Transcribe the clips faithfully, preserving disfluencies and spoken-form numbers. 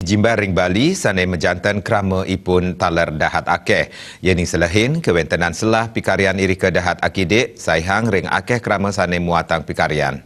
Jimbar ring Bali sane majanten krama ipun taler dahat akeh. Yening selehin, kawentenan selah pikarian irika dahat akidik, saihang ring akeh krama sane muatang pikarian.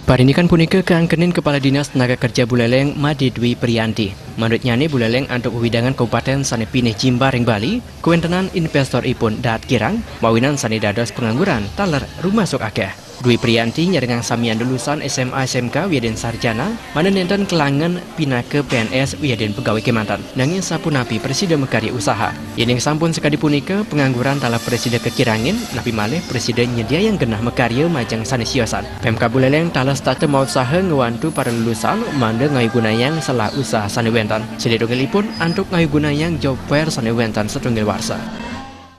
Parindikan punika kaangkenin Kepala Dinas Tenaga Kerja Buleleng Made Dwi Prianti. Manut nyane Buleleng antuk wewidangan kabupaten sane pinih jimbar ring Bali, kawentenan investor ipun dahat kirang, mawinan sane dados pengangguran taler rumasuk akeh. Dwi Prianti nyerengang samian lulusan S M A S M K wiadin sarjana, mane nenten kalangen pinaka P N S wiadin pegawai kemanten. Nanging sapunapi prasida makarya usaha? Yening sampun sakadi punika, pengangguran taler prasida kakirangin, napi malih prasida nyediayang genah makarya majeng sane siosan. Pemkab Buleleng taler setata mausaha ngwantu para lulusan mangda ngayugunayang selah usaha sane wenten. Sida tunggalipun antuk ngayugunayang job fair sane wenten satunggal warsa.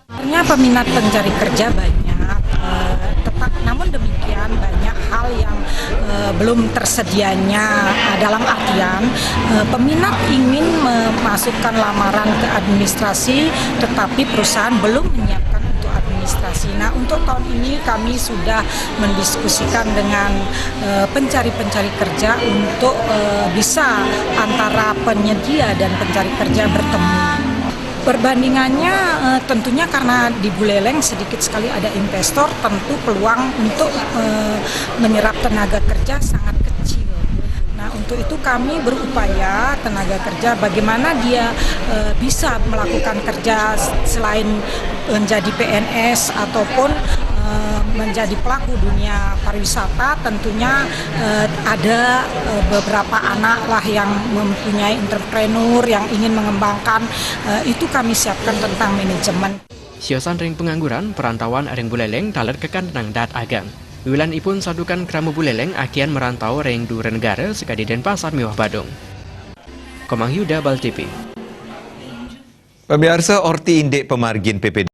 Sebenarnya peminat pencari kerja banyak, eh, tetap, namun demikian banyak hal yang, eh, belum tersedianya, eh, dalam artian, eh, peminat ingin memasukkan lamaran ke administrasi, tetapi perusahaan belum menyiapkan untuk administrasi. Nah, untuk tahun ini kami sudah mendiskusikan dengan, eh, pencari-pencari kerja untuk, eh, bisa antara penyedia dan pencari kerja bertemu. Perbandingannya, eh, tentunya karena di Buleleng sedikit sekali ada investor, tentu peluang untuk, eh, menyerap tenaga kerja sangat kecil. Nah, untuk itu kami berupaya tenaga kerja bagaimana dia, eh, bisa melakukan kerja s-, selain menjadi P N S ataupun, eh, menjadi pelaku dunia pariwisata, tentunya, eh, ada, eh, beberapa anak lah yang mempunyai entrepreneur yang ingin mengembangkan, eh, itu kami siapkan tentang manajemen. Siosan ring pengangguran, perantauan ring Buleleng taler kakantenang dahat ageng. Wiwilanipun santukan krama Buleleng akian merantau ring dura negara sakadi Denpasar miwah Badung. Komang Yuda, Bali T V. Pamiarsa, Orti indik pamargin P P D